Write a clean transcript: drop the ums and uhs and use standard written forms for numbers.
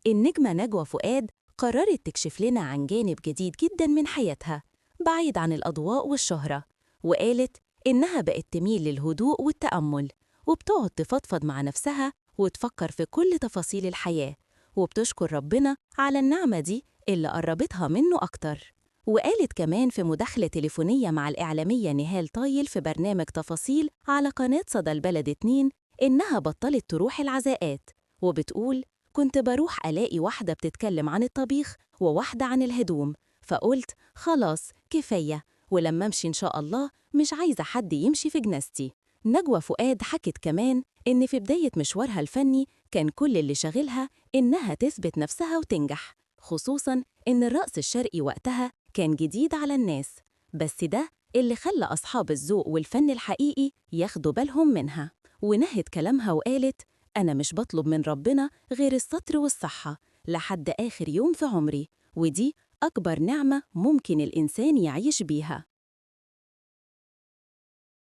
النجمة نجوى فؤاد قررت تكشف لنا عن جانب جديد جدا من حياتها بعيد عن الأضواء والشهرة، وقالت إنها بقت تميل للهدوء والتأمل، وبتقعد تفضفض مع نفسها وتفكر في كل تفاصيل الحياة، وبتشكر ربنا على النعمة دي اللي قربتها منه أكتر. وقالت كمان في مداخلة تليفونية مع الإعلامية نهال طايل في برنامج تفاصيل على قناة صدى البلد 2 إنها بطلت تروح العزاءات، وبتقول كنت بروح ألاقي واحدة بتتكلم عن الطبيخ وواحدة عن الهدوم، فقلت خلاص كفاية، ولما أمشي إن شاء الله مش عايزة حد يمشي في جنازتي. نجوى فؤاد حكت كمان إن في بداية مشوارها الفني كان كل اللي شاغلها إنها تثبت نفسها وتنجح، خصوصاً إن الرقص الشرقي وقتها كان جديد على الناس، بس ده اللي خلى أصحاب الذوق والفن الحقيقي ياخدوا بالهم منها. ونهت كلامها وقالت أنا مش بطلب من ربنا غير الستر والصحة لحد آخر يوم في عمري، ودي أكبر نعمة ممكن الإنسان يعيش بيها.